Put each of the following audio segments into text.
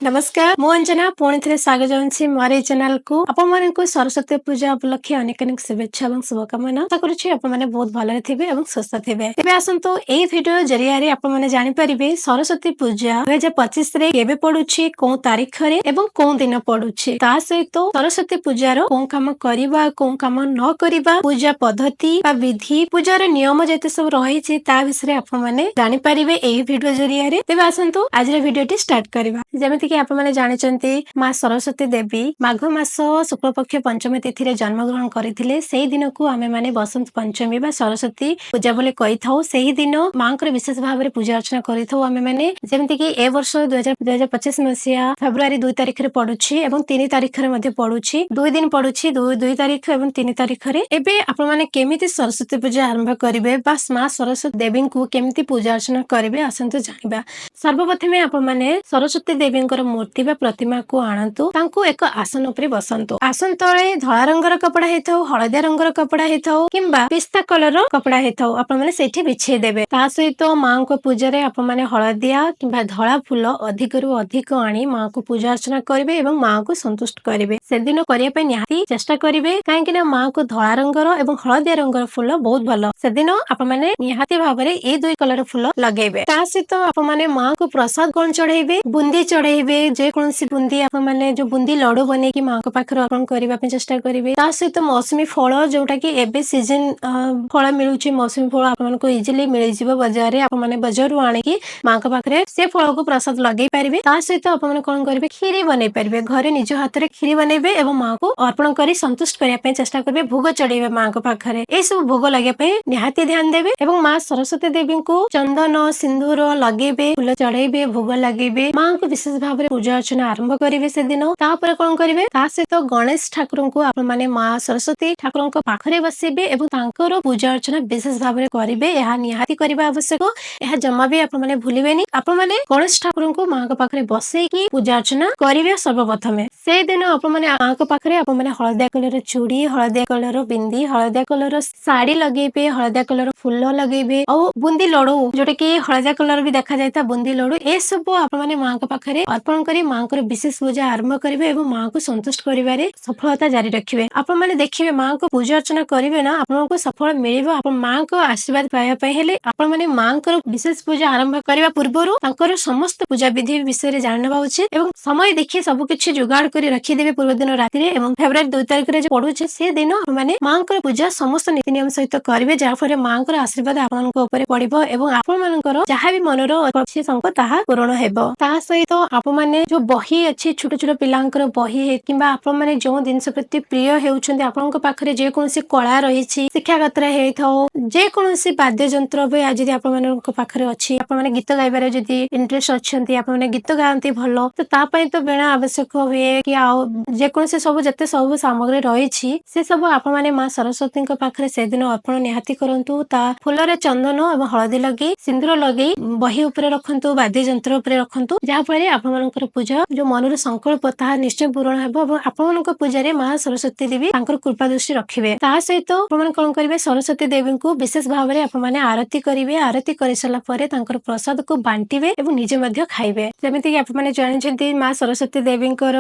ନମସ୍କାର, ମୁଁ ଅଞ୍ଜନା। ପୁଣି ଥରେ ସ୍ୱାଗତ ଜଣାଉଛି ମୋର ଏଇ ଚ୍ୟାନେଲକୁ। ଆପଣମାନଙ୍କୁ ସରସ୍ୱତୀ ପୂଜା ଉପଲକ୍ଷେ ଅନେକ ଅନେକ ଶୁଭେଚ୍ଛା ଏବଂ ଶୁଭକାମନା। ଆଶା କରୁଛି ଆପଣମାନେ ବହୁତ ଭଲରେ ଥିବେ ଏବଂ ସୁସ୍ଥ ଥିବେ। ତେବେ ଆସନ୍ତୁ, ଏଇ ଭିଡିଓ ଜରିଆରେ ଆପଣମାନେ ଜାଣିପାରିବେ ସରସ୍ୱତୀ ପୂଜା 2025ରେ କେବେ ପଡୁଛି, କୋଉ ତାରିଖରେ ଏବଂ କୋଉ ଦିନ ପଡୁଛି। ତା ସହିତ ସରସ୍ୱତୀ ପୂଜାର କୋଉ କାମ କରିବା, କୋଉ କାମ ନ କରିବା, ପୂଜା ପଦ୍ଧତି ବା ବିଧି, ପୂଜାର ନିୟମ ଯେତେ ସବୁ ରହିଛି, ତା ବିଷୟରେ ଆପଣମାନେ ଜାଣିପାରିବେ ଏହି ଭିଡିଓ ଜରିଆରେ। ତେବେ ଆସନ୍ତୁ, ଆଜିର ଭିଡିଓଟି ଷ୍ଟାର୍ଟ କରିବା। ଯେମିତିକି ଆପଣମାନେ ଜାଣିଛନ୍ତି, ମା ସରସ୍ୱତୀ ଦେବୀ ମାଘ ମାସ ଶୁକ୍ଳପକ୍ଷ ପଞ୍ଚମୀ ତିଥିରେ ଜନ୍ମଗ୍ରହଣ କରିଥିଲେ। ସେଇ ଦିନକୁ ଆମେମାନେ ବସନ୍ତ ପଞ୍ଚମୀ ବା ସରସ୍ୱତୀ ପୂଜା ବୋଲି କହିଥାଉ। ସେହି ଦିନ ମାଙ୍କର ବିଶେଷ ଭାବରେ ପୂଜା ଅର୍ଚ୍ଚନା କରିଥାଉ ଆମେମାନେ। ଯେମିତିକି ଏ ବର୍ଷ 2025 ମସିହା ଫେବୃଆରୀ 2 ତାରିଖରେ ପଡୁଛି ଏବଂ 3 ତାରିଖରେ ମଧ୍ୟ ପଡୁଛି। 2 ଦିନ ପଡୁଛି, 2 ତାରିଖ ଏବଂ 3 ତାରିଖରେ। ଏବେ ଆପଣମାନେ କେମିତି ସରସ୍ୱତୀ ପୂଜା ଆରମ୍ଭ କରିବେ ବା ମା ସରସ୍ୱତୀ ଦେବୀଙ୍କୁ କେମିତି ପୂଜା ଅର୍ଚ୍ଚନା କରିବେ, ଆସନ୍ତୁ ଜାଣିବା। ସର୍ବପ୍ରଥମେ ଆପଣମାନେ ସରସ୍ୱତୀ ଦେବୀଙ୍କର ମୂର୍ତ୍ତି ବା ପ୍ରତିମାକୁ ଆଣନ୍ତୁ। ତାଙ୍କୁ ଏକ ଆସନ ଉପରେ ବସନ୍ତୁ। ଆସନ ତଳେ ଧଳା ରଙ୍ଗର କପଡା ହେଇଥାଉ, ହଳଦିଆ ରଙ୍ଗର କପଡା ହେଇଥାଉ କିମ୍ବା ପିସ୍ତା କଲର କପଡା ହେଇଥାଉ, ଆପଣମାନେ ସେଇଠି ବିଛେଇ ଦେବେ। ତା ସହିତ ମାଙ୍କ ପୂଜାରେ ଆପଣମାନେ ହଳଦିଆ କିମ୍ବା ଧଳା ଫୁଲ ଅଧିକରୁ ଅଧିକ ଆଣି ମାଙ୍କୁ ପୂଜା ଅର୍ଚ୍ଚନା କରିବେ ଏବଂ ମାଙ୍କୁ ସନ୍ତୁଷ୍ଟ କରିବେ। ସେଦିନ କରିବା ପାଇଁ ନିହାତି ଚେଷ୍ଟା କରିବେ, କାହିଁକି ନା ମାଙ୍କୁ ଧଳା ରଙ୍ଗର ଏବଂ ହଳଦିଆ ରଙ୍ଗର ଫୁଲ ବହୁତ ଭଲ। ସେଦିନ ଆପଣମାନେ ନିହାତି ଭାବରେ ଏଇ ଦୁଇ କଲର ଫୁଲ ଲଗେଇବେ। ତା ସହିତ ଆପଣମାନେ ମାଙ୍କୁ ପ୍ରସାଦ କଣ ଚଢେଇବେ? ବୁନ୍ଦି ଚଢେଇବେ। ଯେକୌଣସି ବୁନ୍ଦି, ଆପଣମାନେ ଯୋଉ ବୁନ୍ଦି ଲଡୁ ବନେଇକି ମାଙ୍କ ପାଖରେ ଅର୍ପଣ କରିବା ପାଇଁ ଚେଷ୍ଟା କରିବେ। ତା ସହିତ ମୌସୁମୀ ଫଳ, ଯୋଉଟା କି ଏବେ ସିଜନ ଫଳ ମିଳୁଛି, ମୌସୁମୀ ଫଳ ଆପଣମାନଙ୍କୁ ଇଜିଲି ମିଳିଯିବ ବଜାରରେ। ଆପଣମାନେ ବଜାରରୁ ଆଣିକି ମାଙ୍କ ପାଖରେ ସେ ଫଳକୁ ପ୍ରସାଦ ଲଗେଇ ପାରିବେ। ତା ସହିତ ଆପଣମାନେ କଣ କରିବେ? କ୍ଷୀରି ବନେଇ ପାରିବେ। ଘରେ ନିଜ ହାତରେ କ୍ଷୀରି ବନେଇବେ ଏବଂ ମାଙ୍କୁ ଅର୍ପଣ କରି ସନ୍ତୁଷ୍ଟ କରିବା ପାଇଁ ଚେଷ୍ଟା କରିବେ। ଭୋଗ ଚଢେଇବେ ମାଙ୍କ ପାଖରେ। ଏଇ ସବୁ ଭୋଗ ଲଗେଇବା ପାଇଁ ନିହାତି ଧ୍ୟାନ ଦେବେ ଏବଂ ମା ସରସ୍ୱତୀ ଦେବୀଙ୍କୁ ଚନ୍ଦନ ସିନ୍ଦୁର ଲଗେଇବେ, ଫୁଲ ଚଢେଇବେ, ଭୋଗ ଲଗେଇବେ, ମାଙ୍କୁ ବିଶେଷ ଭାବରେ ପୂଜା ଅର୍ଚ୍ଚନା ଆରମ୍ଭ କରିବେ ସେଦିନ। ତାପରେ କଣ କରିବେ? ତା ସହିତ ଗଣେଶ ଠାକୁରଙ୍କୁ ଆପଣମାନେ ମା ସରସ୍ୱତୀ ଠାକୁରଙ୍କ ପାଖରେ ବସେଇବେ ଏବଂ ତାଙ୍କର ପୂଜା ଅର୍ଚ୍ଚନା ବିଶେଷ ଭାବରେ କରିବେ। ଏହା ନିହାତି କରିବା ଆବଶ୍ୟକ। ଏହା ଜମା ବି ଆପଣମାନେ ଭୁଲିବେନି। ଆପଣମାନେ ଗଣେଶ ଠାକୁରଙ୍କୁ ମାଙ୍କ ପାଖରେ ବସେଇକି ପୂଜା ଅର୍ଚ୍ଚନା କରିବେ ସର୍ବପ୍ରଥମେ। ସେଇଦିନ ଆପଣମାନେ ମାଙ୍କ ପାଖରେ ଆପଣମାନେ ହଳଦିଆ କଲର ଚୁଡି, ହଳଦିଆ କଲର ବିନ୍ଦି, ହଳଦିଆ କଲର ଶାଢୀ ଲଗେଇବେ, ହଳଦିଆ କଲର ଫୁଲ ଲଗେଇବେ ଆଉ ବୁନ୍ଦି ଲଡୁ, ଯୋଉଟା କି ହଳଦିଆ କଲର ବି ଦେଖାଯାଇଥାଏ, ବୁନ୍ଦି ଲଡୁ, ଏସବୁ ଆପଣମାନେ ମାଙ୍କ ପାଖରେ ଅର୍ପଣ କରି ମାଙ୍କର ବିଶେଷ ପୂଜା ଆରମ୍ଭ କରିବେ ଏବଂ ମାଙ୍କୁ ସନ୍ତୁଷ୍ଟ କରିବାରେ ସଫଳତା ଜାରି ରଖିବେ। ଆପଣମାନେ ଦେଖିବେ, ମାଙ୍କୁ ପୂଜା ଅର୍ଚ୍ଚନା କରିବେ ନା, ଆପଣଙ୍କୁ ସଫଳ ମିଳିବ। ଆପଣ ମାଙ୍କ ଆଶୀର୍ବାଦ ପାଇବା ପାଇଁ ହେଲେ ଆପଣମାନେ ମାଙ୍କର ବିଶେଷ ପୂଜା ଆରମ୍ଭ କରିବା ପୂର୍ବରୁ ତାଙ୍କର ସମସ୍ତ ପୂଜା ବିଧି ବିଷୟରେ ଜାଣିନେବା ଉଚିତ ଏବଂ ସମୟ ଦେଖି ସବୁ କିଛି ଯୋଗାଡ଼ କରି ରଖିଦେବେ ପୂର୍ବ ଦିନ ରାତିରେ। ଏବଂ ଫେବୃଆରୀ 2 ତାରିଖରେ ଯୋଉ ପଡୁଛି, ସେ ଦିନ ଆପଣମାନେ ମାଙ୍କର ପୂଜା ସମସ୍ତ ନୀତି ନିୟମ ସହିତ କରିବେ, ଯାହାଫଳରେ ମାଙ୍କର ଆଶୀର୍ବାଦ ଆପଣଙ୍କ ଉପରେ ପଡିବ ଏବଂ ଆପଣମାନଙ୍କର ଯାହା ବି ମନର ଅଛି ସଂକଳ୍ପ, ତାହା ପୂରଣ ହେବ। ତା ସହିତ ଆପଣମାନେ ଯୋଉ ବହି ଅଛି, ଛୋଟ ଛୋଟ ପିଲାଙ୍କର ବହି କିମ୍ବା ଆପଣମାନେ ଯେଉଁ ଜିନିଷ ପ୍ରତି ପ୍ରିୟ ହେଉଛନ୍ତି, ଆପଣଙ୍କ ପାଖରେ ଯେକୌଣସି କଳା ରହିଛି, ଶିକ୍ଷାଗତରେ ହେଇଥାଉ, ଯେକୌଣସି ବାଦ୍ୟଯନ୍ତ୍ର ବି ଯଦି ଆପଣମାନଙ୍କ ପାଖରେ ଅଛି, ଆପଣମାନେ ଗୀତ ଗାଇବାରେ ଯଦି ଇଣ୍ଟରେଷ୍ଟ ଅଛନ୍ତି, ଆପଣମାନେ ଗୀତ ଗାଆନ୍ତି ଭଲ, ତ ତା ପାଇଁ ତ ବୀଣା ଆବଶ୍ୟକ ହୁଏ କି ଆଉ ଯେକୌଣସି ସବୁ ଯେତେ ସବୁ ସାମଗ୍ରୀ ରହିଛି, ସେ ସବୁ ଆପଣମାନେ ମା ସରସ୍ୱତୀଙ୍କ ପାଖରେ ସେଦିନ ଅର୍ପଣ ନିହାତି କରନ୍ତୁ। ତା ଫୁଲରେ ଚନ୍ଦନ ଏବଂ ହଳଦୀ ଲଗେଇ, ସିନ୍ଦୁର ଲଗେଇ ବହି ଉପରେ ରଖନ୍ତୁ, ବାଦ୍ୟଯନ୍ତ୍ର ଉପରେ ରଖନ୍ତୁ, ଯାହାଫଳରେ ଆପଣମାନଙ୍କର ପୂଜା ଯୋଉ ମନର ସଂକଳ୍ପ, ତାହା ନିଶ୍ଚୟ ପୂରଣ ହେବ ଏବଂ ଆପଣମାନଙ୍କ ପୂଜାରେ ମା ସରସ୍ୱତୀ ଦେବୀ ତାଙ୍କର କୃପା ଦୃଷ୍ଟି ରଖିବେ। ତା ସହିତ ଆପଣମାନେ କଣ କରିବେ? ସରସ୍ୱତୀ ଦେବୀଙ୍କୁ ବିଶେଷ ଭାବରେ ଆପଣମାନେ ଆରତି କରିବେ। ଆରତି କରିସାରିଲା ପରେ ତାଙ୍କର ପ୍ରସାଦକୁ ବାଣ୍ଟିବେ ଏବଂ ନିଜେ ମଧ୍ୟ ଖାଇବେ। ଯେମିତିକି ଆପଣମାନେ ଜାଣିଛନ୍ତି, ମା ସରସ୍ୱତୀ ଦେବୀଙ୍କର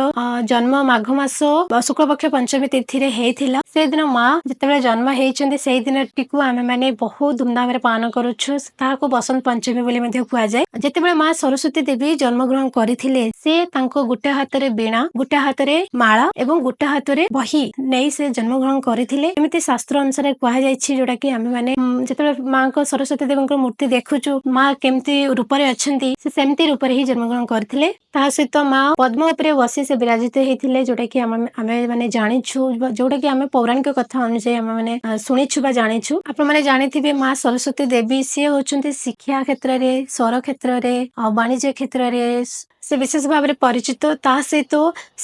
ଜନ୍ମ ମାଘ ମାସ ଶୁକ୍ଳପକ୍ଷ ପଞ୍ଚମୀ ତିଥିରେ ହେଇଥିଲା। ସେଦିନ ମା ଯେତେବେଳେ ଜନ୍ମ ହେଇଛନ୍ତି, ସେଇ ଦିନଟିକୁ ଆମେ ମାନେ ବହୁତ ଧୁମଧାମରେ ପାଳନ କରୁଛୁ। ତାହାକୁ ବସନ୍ତ ପଞ୍ଚମୀ ବୋଲି ମଧ୍ୟ କୁହାଯାଏ। ଯେତେବେଳେ ମା ସରସ୍ୱତୀ ଦେବୀ ଜନ୍ମଗ୍ରହଣ କରିଥିଲେ, ସେ ତାଙ୍କ ଗୋଟେ ହାତରେ ବୀଣା, ଗୋଟେ ହାତରେ ମାଳା ଏବଂ ଗୋଟେ ହାତରେ ବହି ନେଇ ସେ ଜନ୍ମଗ୍ରହଣ କରିଥିଲେ, ଏମିତି ଶାସ୍ତ୍ର ଅନୁସାରେ କୁହାଯାଇଛି। ଯୋଉଟା କି ଆମେ ମାନେ ଯେତେବେଳେ ମାଙ୍କ ସରସ୍ୱତୀ ଦେବୀଙ୍କର ମୂର୍ତ୍ତି ଦେଖୁଛୁ, ମା କେମିତି ରୂପରେ ଅଛନ୍ତି, ସେ ସେମିତି ରୂପରେ ହିଁ ଜନ୍ମଗ୍ରହଣ କରିଥିଲେ। ତା ସହିତ ମା ପଦ୍ମ ଉପରେ ବସି ସେ ବିରାଜିତ ହେଇଥିଲେ, ଯୋଉଟା କି ଆମେ ମାନେ ଜାଣିଛୁ, ଯୋଉଟା କି ଆମେ ପୌରାଣିକ କଥା ଅନୁଯାୟୀ ଆମେ ମାନେ ଶୁଣିଛୁ ବା ଜାଣିଛୁ। ଆପଣ ମାନେ ଜାଣିଥିବେ, ମା ସରସ୍ୱତୀ ଦେବୀ ସିଏ ହଉଛନ୍ତି ଶିକ୍ଷା କ୍ଷେତ୍ରରେ, ସ୍ୱର କ୍ଷେତ୍ରରେ ଆଉ ବାଣିଜ୍ୟ କ୍ଷେତ୍ରରେ ସେ ବିଶେଷ ଭାବରେ ପରିଚିତ। ତା ସହିତ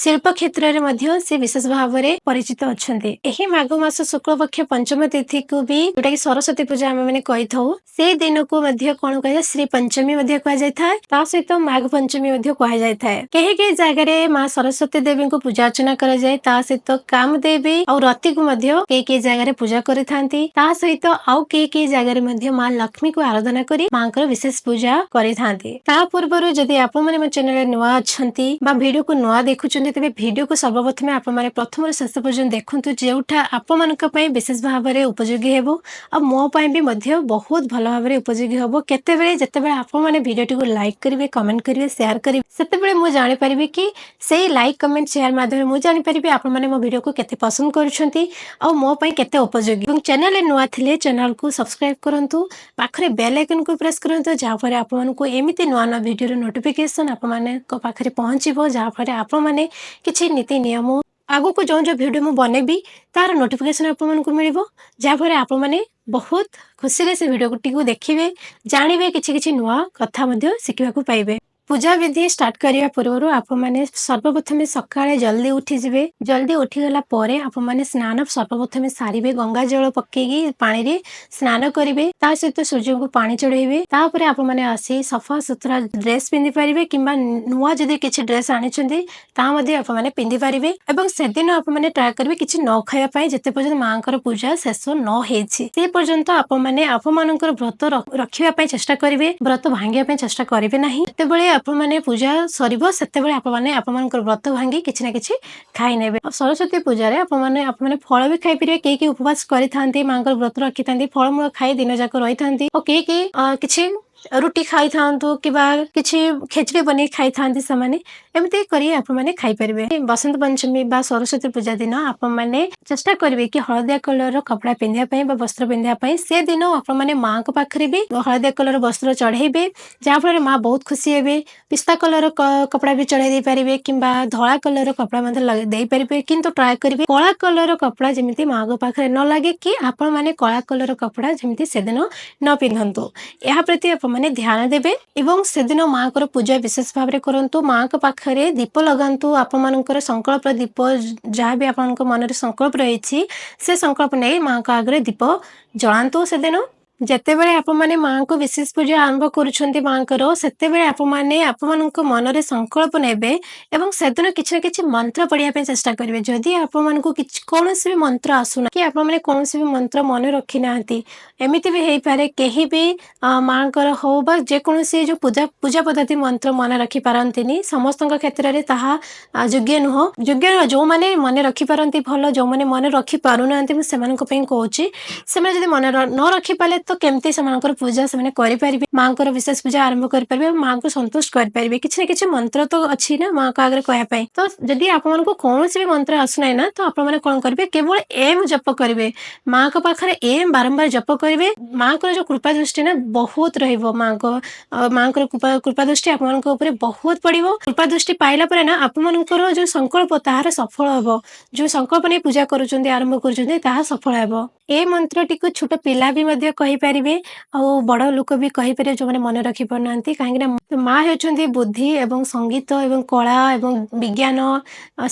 ଶିଳ୍ପ କ୍ଷେତ୍ରରେ ମଧ୍ୟ ସେ ବିଶେଷ ଭାବରେ ପରିଚିତ ଅଛନ୍ତି। ଏହି ମାଘ ମାସ ଶୁକ୍ଳପକ୍ଷ ପଞ୍ଚମ ତିଥିକୁ ବି, ଯୋଉଟା କି ସରସ୍ୱତୀ ପୂଜା ଆମେ ମାନେ କହିଥାଉ, ସେଇ ଦିନକୁ ମଧ୍ୟ କଣ କୁହାଯାଏ? ଶ୍ରୀ ପଞ୍ଚମୀ ମଧ୍ୟ କୁହାଯାଇଥାଏ। ତା ସହିତ ମାଘ ପଞ୍ଚମୀ ମଧ୍ୟ କୁହାଯାଇଥାଏ। କେହି କେହି ଜାଗାରେ ମା ସରସ୍ୱତୀ ଦେବୀଙ୍କୁ ପୂଜା ଅର୍ଚ୍ଚନା କରାଯାଏ। ତା ସହିତ କାମଦେବୀ ଆଉ ରତିକୁ ମଧ୍ୟ କେହି କେହି ଜାଗାରେ ପୂଜା କରିଥାନ୍ତି। ତା ସହିତ ଆଉ କେହି କେହି ଜାଗାରେ ମଧ୍ୟ ମା ଲକ୍ଷ୍ମୀକୁ ଆରାଧନା କରି ମାଙ୍କର ବିଶେଷ ପୂଜା କରିଥାନ୍ତି। ତା ପୂର୍ବରୁ ଯଦି ଆପଣମାନେ ମୋ ଚ୍ୟାନେଲକୁ ଚ୍ୟାନେଲରେ ନୂଆ ଅଛନ୍ତି ବା ଭିଡ଼ିଓକୁ ନୂଆ ଦେଖୁଛନ୍ତି, ତେବେ ଭିଡ଼ିଓକୁ ସର୍ବପ୍ରଥମେ ଆପଣମାନେ ପ୍ରଥମରୁ ଶେଷ ପର୍ଯ୍ୟନ୍ତ ଦେଖନ୍ତୁ, ଯେଉଁଟା ଆପଣମାନଙ୍କ ପାଇଁ ବିଶେଷ ଭାବରେ ଉପଯୋଗୀ ହେବ ଆଉ ମୋ ପାଇଁ ବି ମଧ୍ୟ ବହୁତ ଭଲ ଭାବରେ ଉପଯୋଗୀ ହେବ। କେତେବେଳେ? ଯେତେବେଳେ ଆପଣମାନେ ଭିଡ଼ିଓଟିକୁ ଲାଇକ୍ କରିବେ, କମେଣ୍ଟ କରିବେ, ସେୟାର କରିବେ, ସେତେବେଳେ ମୁଁ ଜାଣିପାରିବି କି ସେଇ ଲାଇକ୍, କମେଣ୍ଟ, ସେୟାର ମାଧ୍ୟମରେ ମୁଁ ଜାଣିପାରିବି ଆପଣମାନେ ମୋ ଭିଡ଼ିଓକୁ କେତେ ପସନ୍ଦ କରୁଛନ୍ତି ଆଉ ମୋ ପାଇଁ କେତେ ଉପଯୋଗୀ। ଏବଂ ଚ୍ୟାନେଲରେ ନୂଆ ଥିଲେ ଚ୍ୟାନେଲକୁ ସବସ୍କ୍ରାଇବ କରନ୍ତୁ, ପାଖରେ ବେଲ୍ ଆଇକନ୍କୁ ପ୍ରେସ୍ କରନ୍ତୁ, ଯାହାଫଳରେ ଆପଣମାନଙ୍କୁ ଏମିତି ନୂଆ ନୂଆ ଭିଡ଼ିଓର ନୋଟିଫିକେସନ୍ ଆପଣମାନଙ୍କ ପାଖରେ ପହଞ୍ଚିବ, ଯାହାଫଳରେ ଆପଣମାନେ କିଛି ନୀତି ନିୟମ, ଆଗକୁ ଯେଉଁ ଯେଉଁ ଭିଡ଼ିଓ ମୁଁ ବନେଇବି ତାର ନୋଟିଫିକେସନ୍ ଆପଣମାନଙ୍କୁ ମିଳିବ, ଯାହାଫଳରେ ଆପଣମାନେ ବହୁତ ଖୁସିରେ ସେ ଭିଡ଼ିଓଟିକୁ ଦେଖିବେ, ଜାଣିବେ, କିଛି କିଛି ନୂଆ କଥା ମଧ୍ୟ ଶିଖିବାକୁ ପାଇବେ। ପୂଜା ବିଧି ଷ୍ଟାର୍ଟ କରିବା ପୂର୍ବରୁ ଆପଣମାନେ ସର୍ବପ୍ରଥମେ ସକାଳେ ଜଲ୍ଦି ଉଠିଯିବେ। ଜଲ୍ଦି ଉଠିଗଲା ପରେ ଆପଣମାନେ ସ୍ନାନ ସର୍ବପ୍ରଥମେ ସାରିବେ। ଗଙ୍ଗା ଜଳ ପକେଇକି ପାଣିରେ ସ୍ନାନ କରିବେ, ତା ସହିତ ସୂର୍ଯ୍ୟଙ୍କୁ ପାଣି ଚଢେଇବେ। ତାପରେ ଆପଣମାନେ ଆସି ସଫା ସୁତୁରା ଡ୍ରେସ୍ ପିନ୍ଧି ପାରିବେ କିମ୍ବା ନୂଆ ଯଦି କିଛି ଡ୍ରେସ୍ ଆଣିଛନ୍ତି, ତାହା ମଧ୍ୟ ଆପଣମାନେ ପିନ୍ଧି ପାରିବେ। ଏବଂ ସେଦିନ ଆପଣମାନେ ଟ୍ରାଏ କରିବେ କିଛି ନ ଖାଇବା ପାଇଁ, ଯେତେ ପର୍ଯ୍ୟନ୍ତ ମାଙ୍କର ପୂଜା ଶେଷ ନ ହେଇଛି ସେ ପର୍ଯ୍ୟନ୍ତ ଆପଣମାନେ ଆପଣମାନଙ୍କର ବ୍ରତ ରଖିବା ପାଇଁ ଚେଷ୍ଟା କରିବେ, ବ୍ରତ ଭାଙ୍ଗିବା ପାଇଁ ଚେଷ୍ଟା କରିବେ ନାହିଁ। ଯେତେବେଳେ ଆପଣମାନେ ପୂଜା ସରିବ, ସେତେବେଳେ ଆପଣମାନେ ଆପଣମାନଙ୍କର ବ୍ରତ ଭାଙ୍ଗି କିଛି ନା କିଛି ଖାଇ ନେବେ। ଆଉ ସରସ୍ୱତୀ ପୂଜାରେ ଆପଣମାନେ ଆପଣମାନେ ଫଳ ବି ଖାଇପାରିବେ। କେହି କେହି ଉପବାସ କରିଥାନ୍ତି, ମାଙ୍କର ବ୍ରତ ରଖିଥାନ୍ତି, ଫଳମୂଳ ଖାଇ ଦିନ ଯାକ ରହିଥାନ୍ତି। ଆଉ କେହି କେହି କିଛି ରୁଟି ଖାଇଥାନ୍ତୁ କିମ୍ବା କିଛି ଖେଚୁଡ଼ି ବନେଇ ଖାଇଥାନ୍ତି ସେମାନେ। ଏମିତି କରି ଆପଣମାନେ ଖାଇପାରିବେ। ବସନ୍ତ ପଞ୍ଚମୀ ବା ସରସ୍ୱତୀ ପୂଜା ଦିନ ଆପଣମାନେ ଚେଷ୍ଟା କରିବେ କି ହଳଦିଆ କଲରର କପଡ଼ା ପିନ୍ଧିବା ପାଇଁ ବା ବସ୍ତ୍ର ପିନ୍ଧିବା ପାଇଁ। ସେ ଦିନ ଆପଣମାନେ ମାଙ୍କ ପାଖରେ ବି ହଳଦିଆ କଲର ବସ୍ତ୍ର ଚଢେଇବେ, ଯାହାଫଳରେ ମା ବହୁତ ଖୁସି ହେବେ। ପିସ୍ତା କଲର କପଡ଼ା ବି ଚଢେଇ ଦେଇପାରିବେ କିମ୍ବା ଧଳା କଲର କପଡ଼ା ମଧ୍ୟ ଦେଇପାରିବେ। କିନ୍ତୁ ଟ୍ରାଏ କରିବେ କଳା କଲର କପଡ଼ା ଯେମିତି ମାଙ୍କ ପାଖରେ ନ ଲାଗେ କି ଆପଣମାନେ କଳା କଲର କପଡ଼ା ଯେମିତି ସେଦିନ ନ ପିନ୍ଧନ୍ତୁ, ଏହା ପ୍ରତି ଆପଣମାନେ ଧ୍ୟାନ ଦେବେ। ଏବଂ ସେଦିନ ମାଙ୍କର ପୂଜା ବିଶେଷ ଭାବରେ କରନ୍ତୁ। ମାଙ୍କ ପାଖରେ ଦୀପ ଲଗାନ୍ତୁ। ଆପଣମାନଙ୍କର ସଂକଳ୍ପ ଦୀପ, ଯାହା ବି ଆପଣଙ୍କ ମନରେ ସଂକଳ୍ପ ରହିଛି, ସେ ସଂକଳ୍ପ ନେଇ ମାଙ୍କ ଆଗରେ ଦୀପ ଜଳାନ୍ତୁ। ସେଦିନ ଯେତେବେଳେ ଆପଣମାନେ ମାଙ୍କୁ ବିଶେଷ ପୂଜା ଆରମ୍ଭ କରୁଛନ୍ତି ମାଙ୍କର, ସେତେବେଳେ ଆପଣମାନେ ଆପଣମାନଙ୍କ ମନରେ ସଂକଳ୍ପ ନେବେ ଏବଂ ସେଦିନ କିଛି ନା କିଛି ମନ୍ତ୍ର ପଢିବା ପାଇଁ ଚେଷ୍ଟା କରିବେ। ଯଦି ଆପଣମାନଙ୍କୁ କିଛି କୌଣସି ବି ମନ୍ତ୍ର ଆସୁନା କି ଆପଣମାନେ କୌଣସି ବି ମନ୍ତ୍ର ମନେ ରଖିନାହାନ୍ତି, ଏମିତି ବି ହେଇପାରେ, କେହି ବି ମାଙ୍କର ହଉ ବା ଯେକୌଣସି ଯୋଉ ପୂଜା ପୂଜା ପଦ୍ଧତି ମନ୍ତ୍ର ମନେ ରଖିପାରନ୍ତିନି। ସମସ୍ତଙ୍କ କ୍ଷେତ୍ରରେ ତାହା ଯୋଗ୍ୟ ନୁହଁ। ଯୋଗ୍ୟ ନୁହଁ, ଯୋଉମାନେ ମନେ ରଖିପାରନ୍ତି ଭଲ। ଯୋଉମାନେ ମନେ ରଖିପାରୁନାହାନ୍ତି, ମୁଁ ସେମାନଙ୍କ ପାଇଁ କହୁଛି। ସେମାନେ ଯଦି ମନେ ନ ରଖିପାରିଲେ ତ କେମିତି ସେମାନଙ୍କର ପୂଜା ସେମାନେ କରିପାରିବେ, ମାଙ୍କର ବିଶେଷ ପୂଜା ଆରମ୍ଭ କରିପାରିବେ ଏବଂ ମାଙ୍କୁ ସନ୍ତୁଷ୍ଟ କରିପାରିବେ? କିଛି ନା କିଛି ମନ୍ତ୍ର ତ ଅଛି ନା ମାଙ୍କ ଆଗରେ କହିବା ପାଇଁ। ତ ଯଦି ଆପଣମାନଙ୍କୁ କୌଣସି ବି ମନ୍ତ୍ର ଆସୁନାହିଁ ନା, ତ ଆପଣମାନେ କଣ କରିବେ? କେବଳ ଏମ୍ ଜପ କରିବେ। ମାଙ୍କ ପାଖରେ ଏମ୍ ବାରମ୍ବାର ଜପ କରିବେ। ମାଙ୍କର ଯୋଉ କୃପା ଦୃଷ୍ଟି ନା ବହୁତ ରହିବ। ମାଙ୍କର କୃପା ଦୃଷ୍ଟି ଆପଣମାନଙ୍କ ଉପରେ ବହୁତ ପଡିବ। କୃପା ଦୃଷ୍ଟି ପାଇଲା ପରେ ନା ଆପଣମାନଙ୍କର ଯୋଉ ସଂକଳ୍ପ ତାହାର ସଫଳ ହବ। ଯୋଉ ସଂକଳ୍ପ ନେଇ ପୂଜା କରୁଛନ୍ତି, ଆରମ୍ଭ କରୁଛନ୍ତି, ତାହା ସଫଳ ହେବ। ଏ ମନ୍ତ୍ରଟିକୁ ଛୋଟ ପିଲା ବି ମଧ୍ୟ କହିପାରିବେ ଆଉ ବଡ ଲୋକ ବି କହିପାରିବେ, ଯୋଉମାନେ ମନେ ରଖି ପାରୁନାହାନ୍ତି। କାହିଁକି ନା ମା ହେଉଛନ୍ତି ବୁଦ୍ଧି ଏବଂ ସଙ୍ଗୀତ ଏବଂ କଳା ଏବଂ ବିଜ୍ଞାନ,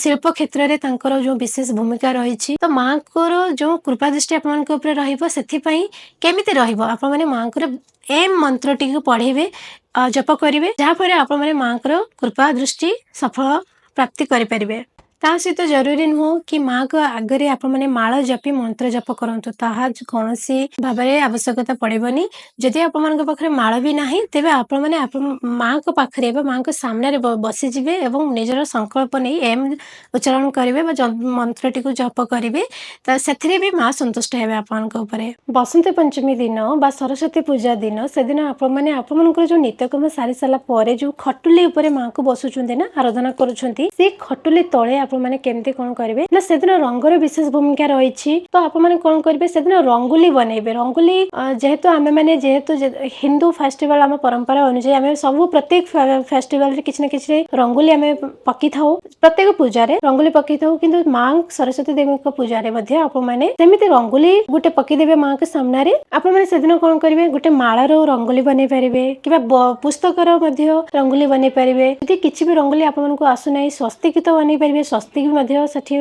ଶିଳ୍ପ କ୍ଷେତ୍ରରେ ତାଙ୍କର ଯୋଉ ବିଶେଷ ଭୂମିକା ରହିଛି। ତ ମାଙ୍କର ଯୋଉ କୃପା ଦୃଷ୍ଟି ଆପଣଙ୍କ ଉପରେ ରହିବ, ସେଥିପାଇଁ କେମିତି ରହିବ? ଆପଣମାନେ ମାଙ୍କର ଏମ୍ ମନ୍ତ୍ରଟିକୁ ପଢିବେ, ଜପ କରିବେ, ଯାହାଫଳରେ ଆପଣମାନେ ମାଙ୍କର କୃପା ଦୃଷ୍ଟି ସଫଳ ପ୍ରାପ୍ତି କରିପାରିବେ। ତା ସହିତ ଜରୁରୀ ନୁହଁ କି ମାଙ୍କ ଆଗରେ ଆପଣମାନେ ମାଳ ଜପି ମନ୍ତ୍ର ଜପ କରନ୍ତୁ, ତାହା କୌଣସି ଭାବରେ ଆବଶ୍ୟକତା ପଡିବନି। ଯଦି ଆପଣମାନଙ୍କ ପାଖରେ ମାଳ ବି ନାହିଁ, ତେବେ ଆପଣମାନେ ଆପଣ ମାଙ୍କ ପାଖରେ ବା ମାଙ୍କ ସାମ୍ନାରେ ବସିଯିବେ ଏବଂ ନିଜର ସଂକଳ୍ପ ନେଇ ଏମ୍ ଉଚ୍ଚାରଣ କରିବେ ବା ମନ୍ତ୍ରଟିକୁ ଜପ କରିବେ, ତ ସେଥିରେ ବି ମା ସନ୍ତୁଷ୍ଟ ହେବେ ଆପଣଙ୍କ ଉପରେ। ବସନ୍ତ ପଞ୍ଚମୀ ଦିନ ବା ସରସ୍ୱତୀ ପୂଜା ଦିନ, ସେଦିନ ଆପଣମାନେ ଆପଣମାନଙ୍କର ଯୋଉ ନିତ୍ୟକର୍ମ ସାରି ସାରିଲା ପରେ ଯୋଉ ଖଟୁଲି ଉପରେ ମାଙ୍କୁ ବସୁଛନ୍ତି ନା ଆରାଧନା କରୁଛନ୍ତି, ସେ ଖଟୁଲି ତଳେ ଆପଣମାନେ କେମିତି କଣ କରିବେ ନା, ସେଦିନ ରଙ୍ଗର ବିଶେଷ ଭୂମିକା ରହିଛି। ତ ଆପଣମାନେ କଣ କରିବେ? ସେଦିନ ରଙ୍ଗୋଲି ବନେଇବେ। ରଙ୍ଗୋଲି ଯେହେତୁ ଆମେ ମାନେ ଯେହେତୁ ହିନ୍ଦୁ ଫେଷ୍ଟିଭାଲ, ଆମ ପରମ୍ପରା ଅନୁଯାୟୀ ଆମେ ସବୁ ପ୍ରତ୍ୟେକ ଫେଷ୍ଟିଭାଲରେ କିଛି ନା କିଛି ରଙ୍ଗୋଲି ଆମେ ପକେଇଥାଉ। ପ୍ରତ୍ୟେକ ପୂଜାରେ ରଙ୍ଗୋଲି ପକେଇଥାଉ। କିନ୍ତୁ ମା ସରସ୍ୱତୀ ଦେବୀଙ୍କ ପୂଜାରେ ମଧ୍ୟ ଆପଣମାନେ ସେମିତି ରଙ୍ଗୋଲି ଗୋଟେ ପକେଇଦେବେ ମାଙ୍କ ସାମ୍ନାରେ। ଆପଣମାନେ ସେଦିନ କଣ କରିବେ? ଗୋଟେ ମାଳର ରଙ୍ଗୋଲି ବନେଇ ପାରିବେ କିମ୍ବା ପୁସ୍ତକର ମଧ୍ୟ ରଙ୍ଗୋଲି ବନେଇ ପାରିବେ। ଯଦି କିଛି ବି ରଙ୍ଗୋଲି ଆପଣମାନଙ୍କୁ ଆସୁନାହିଁ, ସ୍ୱସ୍ତିକ ତ ବନେଇ ପାରିବେ। ସ୍ୱସ୍ତିକ ମଧ୍ୟ ସେଠି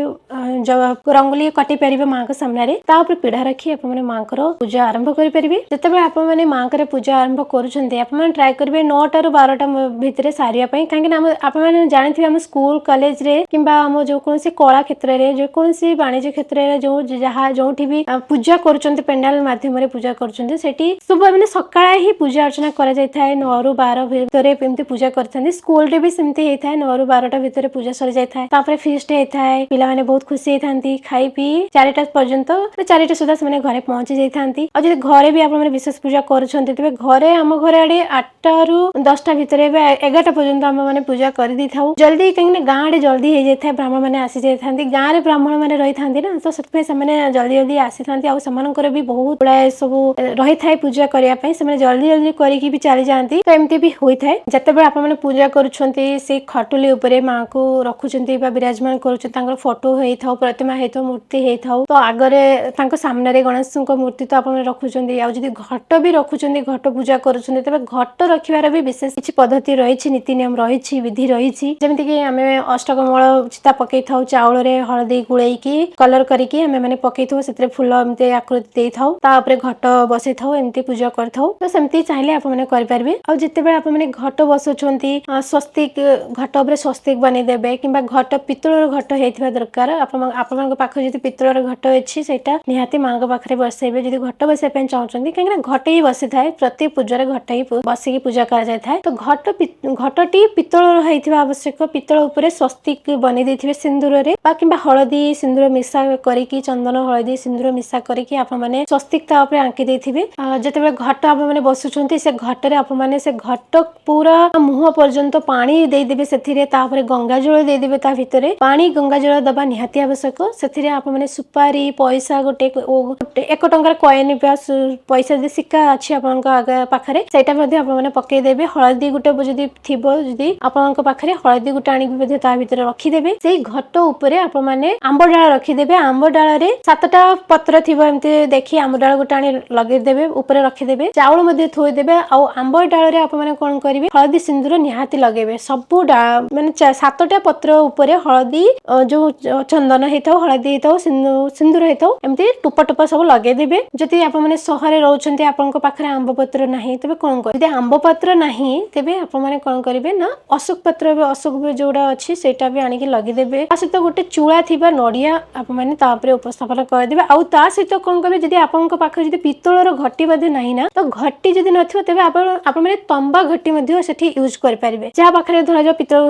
ରଙ୍ଗୋଲି କାଟି ପାରିବେ ମାଙ୍କ ସାମ୍ନାରେ। ତା ଉପରେ ପିଢା ରଖି ଆପଣମାନେ ମାଙ୍କର ପୂଜା ଆରମ୍ଭ କରିପାରିବେ। ଯେତେବେଳେ ଆପଣମାନେ ମାଙ୍କର ପୂଜା ଆରମ୍ଭ କରୁଛନ୍ତି, ଆପଣମାନେ ଟ୍ରାଏ କରିବେ 9ଟାରୁ 12ଟା ଭିତରେ ସାରିବା ପାଇଁ। କାହିଁକି ନା ଆପଣମାନେ ଜାଣିଥିବେ, ଆମ ସ୍କୁଲ କଲେଜରେ କିମ୍ବା ଆମ ଯେକୌଣସି କଳା କ୍ଷେତ୍ରରେ, ଯେକୌଣସି ବାଣିଜ୍ୟ କ୍ଷେତ୍ରରେ, ଯୋଉ ଯାହା ଯୋଉଠି ବି ପୂଜା କରୁଛନ୍ତି, ପେଣ୍ଡାଲ ମାଧ୍ୟମରେ ପୂଜା କରୁଛନ୍ତି, ସେଠି ସବୁ ମାନେ ସକାଳେ ହିଁ ପୂଜା ଅର୍ଚ୍ଚନା କରାଯାଇଥାଏ। 9ରୁ 12 ଭିତରେ ଏମିତି ପୂଜା କରିଥାନ୍ତି। ସ୍କୁଲରେ ବି ସେମିତି ହେଇଥାଏ, 9ରୁ 12ଟା ଭିତରେ ପୂଜା ସରିଯାଇଥାଏ। ତାପରେ ଫିଷ୍ଟ ହେଇଥାଏ, ପିଲାମାନେ ବହୁତ ଖୁସି ହେଇଥାନ୍ତି। ଖାଇ ପିଇ 4ଟା ପର୍ଯ୍ୟନ୍ତ, 4ଟା ସୁଦ୍ଧା ସେମାନେ ଘରେ ପହଞ୍ଚି ଯାଇଥାନ୍ତି। ଆଉ ଯଦି ଘରେ ବି ଆପଣମାନେ ବିଶେଷ ପୂଜା କରୁଛନ୍ତି, ତେବେ ଘରେ ଆମ ଘରେ ଆଡେ 8ଟାରୁ 10ଟା ଭିତରେ ବା 11ଟା ପର୍ଯ୍ୟନ୍ତ ଆମେ ମାନେ ପୂଜା କରିଦେଇଥାଉ ଜଲ୍ଦି। କାହିଁକି ନା ଗାଁ ଆଡେ ଜଲ୍ଦି ହେଇଯାଇଥାଏ, ବ୍ରାହ୍ମଣ ମାନେ ଆସିଯାଇଥାନ୍ତି। ଗାଁରେ ବ୍ରାହ୍ମଣ ମାନେ ରହିଥାନ୍ତି ନା, ତ ସେଥିପାଇଁ ସେମାନେ ଜଲ୍ଦି ଜଲ୍ଦି ଆସିଥାନ୍ତି। ଆଉ ସେମାନଙ୍କର ବି ବହୁତ ଗୁଡ଼ାଏ ସବୁ ରହିଥାଏ ପୂଜା କରିବା ପାଇଁ, ସେମାନେ ଜଲ୍ଦି ଜଲ୍ଦି କରିକି ବି ଚାଲିଯାଆନ୍ତି। ତ ଏମିତି ବି ହୋଇଥାଏ। ଯେତେବେଳେ ଆପଣମାନେ ପୂଜା କରୁଛନ୍ତି, ସେଇ ଖଟୁଲି ଉପରେ ମାଙ୍କୁ ରଖୁଛନ୍ତି ବା ବିରାଜମାନ କରୁଛନ୍ତି, ତାଙ୍କର ଫଟୋ ହେଇଥାଉ, ପ୍ରତିମା ହେଇଥାଉ, ମୂର୍ତ୍ତି ହେଇଥାଉ, ତ ଆଗରେ ତାଙ୍କ ସାମ୍ନାରେ ଗଣେଶଙ୍କ ମୂର୍ତ୍ତି ତ ଆପଣ ରଖୁଛନ୍ତି। ଆଉ ଯଦି ଘଟ ବି ରଖୁଛନ୍ତି, ଘଟ ପୂଜା କରୁଛନ୍ତି, ତେବେ ଘଟ ରଖିବାର ବି ବିଶେଷ କିଛି ପଦ୍ଧତି ରହିଛି, ନୀତି ନିୟମ ରହିଛି, ବିଧି ରହିଛି। ଯେମିତିକି ଆମେ ଅଷ୍ଟକମଳ ଚିତା ପକେଇଥାଉ, ଚାଉଳରେ ହଳଦୀ ଗୋଳେଇକି କଲର କରିକି ଆମେ ମାନେ ପକେଇଥାଉ, ସେଥିରେ ଫୁଲ ଏମିତି ଆକୃତି ଦେଇଥାଉ, ତା ଉପରେ ଘଟ ବସେଇଥାଉ, ଏମିତି ପୂଜା କରିଥାଉ। ତ ସେମିତି ଚାହିଁଲେ ଆପଣମାନେ କରିପାରିବେ। ଆଉ ଯେତେବେଳେ ଆପଣମାନେ ଘଟ ବସଉଛନ୍ତି, ସ୍ୱସ୍ତିକ, ଘଟ ଉପରେ ସ୍ୱସ୍ତିକ ବନେଇଦେବେ କିମ୍ବା ଘଟ ପିତ୍ତଳର ଘଟ ହେଇଥିବା ଦରକାର। ଆପଣଙ୍କ ପାଖରେ ଯଦି ପିତ୍ତଳର ଘଟ ଅଛି, ସେଇଟା ନିହାତି ମାଙ୍କ ପାଖରେ ବସେଇବେ ଯଦି ଘଟ ବସେଇବା ପାଇଁ ଚାହୁଁଛନ୍ତି। କାହିଁକିନା ଘଟ ହିଁ ବସିଥାଏ, ପ୍ରତି ପୂଜାରେ ଘଟ ହିଁ ବସିକି ପୂଜା କରାଯାଇଥାଏ। ତ ଘଟଟି ପିତ୍ତଳର ହେଇଥିବା ଆବଶ୍ୟକ। ପିତ୍ତଳ ଉପରେ ସ୍ୱସ୍ତିକ ବନେଇ ଦେଇଥିବେ ସିନ୍ଦୁରରେ ବା କିମ୍ବା ହଳଦୀ ସିନ୍ଦୁର ମିଶା କରିକି, ଚନ୍ଦନ ହଳଦୀ ସିନ୍ଦୁର ମିଶା କରିକି ଆପଣମାନେ ସ୍ୱସ୍ତିକ ତା ଉପରେ ଆଙ୍କି ଦେଇଥିବେ। ଯେତେବେଳେ ଘଟ ଆପଣମାନେ ବସୁଛନ୍ତି, ସେ ଘଟରେ ଆପଣମାନେ ସେ ଘଟ ପୁରା ମୁହଁ ପର୍ଯ୍ୟନ୍ତ ପାଣି ଦେଇଦେବେ ସେଥିରେ, ତାପରେ ଗଙ୍ଗା ଜଳ ଦେଇଦେବେ। ତା ଭିତରେ ପାଣି ଗଙ୍ଗା ଜଳ ଦବା ନିହାତି ଆବଶ୍ୟକ। ସେଥିରେ ଆପଣମାନେ ସୁପାରି, ପଇସା ଗୋଟେ ଓ ଗୋଟେ 1 ଟଙ୍କାର କଏନ ବା ପଇସା ଯଦି ସିକ୍କା ଅଛି ଆପଣଙ୍କ ଆଗ ପାଖରେ, ସେଇଟା ମଧ୍ୟ ଆପଣମାନେ ପକେଇଦେବେ। ହଳଦୀ ଗୋଟେ ଯଦି ଥିବ, ଯଦି ଆପଣଙ୍କ ପାଖରେ ହଳଦୀ ଗୋଟେ ଆଣିକି ମଧ୍ୟ ତା ଭିତରେ ରଖିଦେବେ। ସେଇ ଘଟ ଉପରେ ଆପଣମାନେ ଆମ୍ବ ଡାଳ ରଖିଦେବେ। ଆମ୍ବ ଡାଳରେ ସାତଟା ପତ୍ର ଥିବ, ଏମିତି ଦେଖି ଆମ୍ବ ଡାଳ ଗୋଟେ ଆଣି ଲଗେଇଦେବେ, ଉପରେ ରଖିଦେବେ। ଚାଉଳ ମଧ୍ୟ ଥୋଇଦେବେ। ଆଉ ଆମ୍ବ ଡାଳରେ ଆପଣମାନେ କଣ କରିବେ? ହଳଦୀ ସିନ୍ଦୁର ନିହାତି ଲଗେଇବେ। ସବୁ ଡାଳ ମାନେ ସାତଟା ପତ୍ର ଉପରେ ହଳଦୀ, ଯୋଉ ଚନ୍ଦନ ହେଇଥାଉ, ହଳଦୀ ହେଇଥାଉ, ସିନ୍ଦୁର ହେଇଥାଉ, ଏମିତି ଟୋପା ଟୋପା ସବୁ ଲଗେଇଦେବେ। ଯଦି ଆପଣମାନେ ସହରରେ ରହୁଛନ୍ତି, ଆପଣଙ୍କ ପାଖରେ ଆମ୍ବ ପତ୍ର ନାହିଁ, ତେବେ କଣ କରିବେ? ଯଦି ଆମ୍ବ ପତ୍ର ନାହିଁ, ତେବେ ଆପଣମାନେ କଣ କରିବେ ନା ଅଶୋକ ପତ୍ର, ଅଶୋକ ଯୋଉଟା ଅଛି, ସେଇଟା ବି ଆଣିକି ଲଗେଇଦେବେ। ତା ସହିତ ଗୋଟେ ଚୂଳା ଥିବା ନଡିଆ ଆପଣମାନେ ତା ଉପରେ ଉପସ୍ଥାପନ କରିଦେବେ। ଆଉ ତା ସହିତ କଣ କରିବେ? ଯଦି ଆପଣଙ୍କ ପାଖରେ ଯଦି ପିତ୍ତଳର ଘଟି ମଧ୍ୟ ନାହିଁ ନା, ତ ଘଟି ଯଦି ନଥିବ, ତେବେ ଆପଣମାନେ ତମ୍ବା ଘଟି ମଧ୍ୟ ସେଠି ୟୁଜ କରିପାରିବେ। ଯାହା ପାଖରେ ଧରାଯାଉ ପିତ୍ତଳ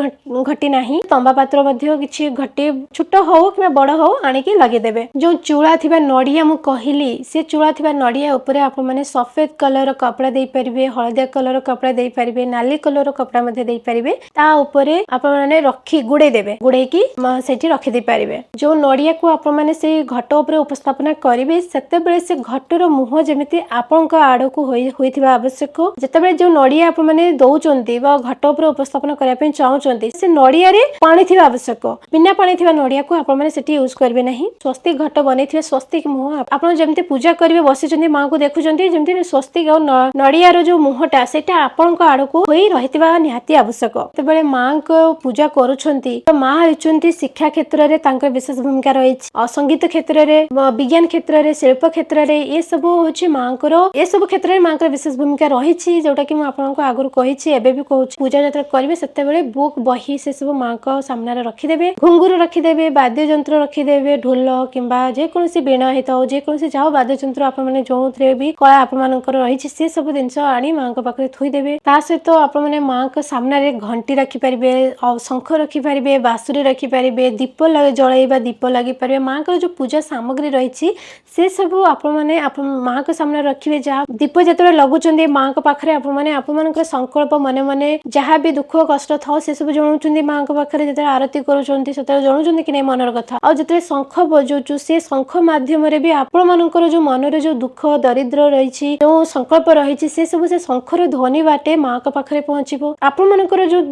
ଘଟି ନାହିଁ, ତମ୍ବା ପାତ୍ର ମଧ୍ୟ କିଛି ଘଟି ଛୋଟ ହଉ କିମ୍ବା ବଡ ହଉ ଆଣିକି ଲଗେଇଦେବେ। ଯୋଉ ଚୂଳା ଥିବା ନଡିଆ ମୁଁ କହିଲି, ସେ ଚୂଳା ଥିବା ନଡିଆ ଉପରେ ଆପଣମାନେ ସଫେଦ କଲର କପଡା ଦେଇପାରିବେ, ହଳଦିଆ କଲର କପଡା ଦେଇପାରିବେ, ନାଲି କଲର କପଡା ମଧ୍ୟ ଦେଇପାରିବେ। ତା ଉପରେ ଆପଣମାନେ ରଖି ଗୁଡେଇ ଦେବେ, ଗୁଡେଇକି ସେଠି ରଖିଦେଇ ପାରିବେ। ଯୋଉ ନଡିଆକୁ ଆପଣମାନେ ସେଇ ଘଟ ଉପରେ ଉପସ୍ଥାପନା କରିବେ, ସେତେବେଳେ ସେ ଘଟର ମୁହଁ ଯେମିତି ଆପଣଙ୍କ ଆଡକୁ ହୋଇଥିବା ଆବଶ୍ୟକ। ଯେତେବେଳେ ଯୋଉ ନଡିଆ ଆପଣମାନେ ଦଉଛନ୍ତି ବା ଘଟ ଉପରେ ଉପସ୍ଥାପନ କରିବା ପାଇଁ ଚାହୁଁଛନ୍ତି, ସେ ନଡିଆରେ ପାଣି ଥିବା ଆବଶ୍ୟକ। ବିନା ପାଣି ଥିବା ନଡିଆକୁ ଆପଣମାନେ ସେଠି ୟୁଜ କରିବେ ନାହିଁ। ସ୍ୱସ୍ତିକ ଘଟ ବନେଇଥିବେ, ସ୍ୱସ୍ତିକ ମୁହଁ ଆପଣ ଯେମିତି ପୂଜା କରିବେ, ବସିଛନ୍ତି, ମାଙ୍କୁ ଦେଖୁଛନ୍ତି, ଯେମିତି ସ୍ୱସ୍ତିକ ଆଉ ନଡିଆର ଯୋଉ ମୁହଁଟା, ସେଇଟା ଆପଣଙ୍କ ଆଡକୁ ହୋଇ ରହିଥିବା ନିହାତି ଆବଶ୍ୟକ। ଯେତେବେଳେ ମାଙ୍କ ପୂଜା କରୁଛନ୍ତି, ତ ମା ହେଉଛନ୍ତି ଶିକ୍ଷା କ୍ଷେତ୍ରରେ ତାଙ୍କର ବିଶେଷ ଭୂମିକା ରହିଛି। ଆଉ ସଙ୍ଗୀତ କ୍ଷେତ୍ରରେ, ବିଜ୍ଞାନ କ୍ଷେତ୍ରରେ, ଶିଳ୍ପ କ୍ଷେତ୍ରରେ, ଏସବୁ ହଉଛି ମାଙ୍କର, ଏସବୁ କ୍ଷେତ୍ରରେ ମାଙ୍କର ବିଶେଷ ଭୂମିକା ରହିଛି, ଯୋଉଟା କି ମୁଁ ଆପଣଙ୍କୁ ଆଗରୁ କହିଛି, ଏବେ ବି କହୁଛି। ପୂଜା ଯେତେବେଳେ କରିବେ, ସେତେବେଳେ ବୁକ୍, ବହି ସେ ସବୁ ମାଙ୍କ ସାମ୍ନାରେ ରଖିଦେବେ, ଘୁଙ୍ଗୁରୁ ରଖିଦେବେ, ବାଦ୍ୟଯନ୍ତ୍ର ରଖିଦେବେ, ଢୋଲ କିମ୍ବା ଯେକୌଣସି ବୀଣା ହେଇଥାଉ, ଯେକୌଣସି ଯାହା ବାଦ୍ୟଯନ୍ତ୍ର ଆପଣମାନେ ଯୋଉଥିରେ ବି କଳା ଆପଣମାନଙ୍କର ରହିଛି, ସେ ସବୁ ଜିନିଷ ଆଣି ମାଙ୍କ ପାଖରେ ଥୋଇଦେବେ। ତା ସହିତ ଆପଣମାନେ ମାଙ୍କ ସାମ୍ନାରେ ଘଣ୍ଟି ରଖିପାରିବେ ଆଉ ଶଙ୍ଖ ରଖିପାରିବେ, ବାସୁରୀ ରଖିପାରିବେ, ଦୀପ ଜଳେଇବା ଦୀପ ଲାଗିପାରିବେ। ମାଙ୍କର ଯୋଉ ପୂଜା ସାମଗ୍ରୀ ରହିଛି, ସେ ସବୁ ଆପଣମାନେ ଆପଣ ମାଙ୍କ ସାମ୍ନାରେ ରଖିବେ। ଯାହା ଦୀପ ଯେତେବେଳେ ଲଗୁଛନ୍ତି ମାଙ୍କ ପାଖରେ, ଆପଣମାନେ ଆପଣମାନଙ୍କର ସଂକଳ୍ପ ମନେ ମନେ ଯାହା ବି ଦୁଃଖ କଷ୍ଟ ଥାଉ, ସେ ସବୁ ଜଣାଉଛନ୍ତି ମାଙ୍କ ପାଖରେ। ଯେତେବେଳେ ଆରତି କରୁଛନ୍ତି, ସେତେବେଳେ ଜଣାଉଛନ୍ତି କି ନାଇଁ ମନର କଥା? ଆଉ ଯେତେବେଳେ ଶଙ୍ଖ ବଜାଉଛୁ, ସେ ଶଙ୍ଖ ମାଧ୍ୟମରେ ବି ଆପଣମାନଙ୍କର ଯୋଉ ମନରେ ଯୋଉ ଦୁଃଖ ଦରିଦ୍ର ରହିଛି, ଯୋଉ ସଂକଳ୍ପ ରହିଛି, ସେ ସବୁ ସେ ଶଙ୍ଖର ଧ୍ୱନି ବାଟେ ମାଙ୍କ ପାଖରେ ପହଞ୍ଚିବ। ଆପଣମାନଙ୍କର ଯୋଉ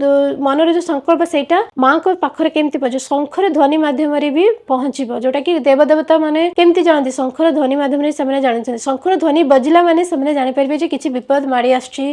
ମନରେ ଯୋଉ ସଂକଳ୍ପ, ସେଇଟା ମାଙ୍କ ପାଖରେ କେମିତି ପହଞ୍ଚିବ? ଶଙ୍ଖର ଧ୍ୱନି ମାଧ୍ୟମରେ ବି ପହଞ୍ଚିବ। ଯୋଉଟା କି ଦେବଦେବତା ମାନେ କେମିତି ଜାଣନ୍ତି? ଶଙ୍ଖର ଧ୍ୱନି ମାଧ୍ୟମରେ ସେମାନେ ଜାଣିଛନ୍ତି। ଶଙ୍ଖର ଧ୍ୱନି ବଜିଲା ମାନେ ସେମାନେ ଜାଣିପାରିବେ ଯେ କିଛି ବିପଦ ମାଡ଼ି ଆସୁଛି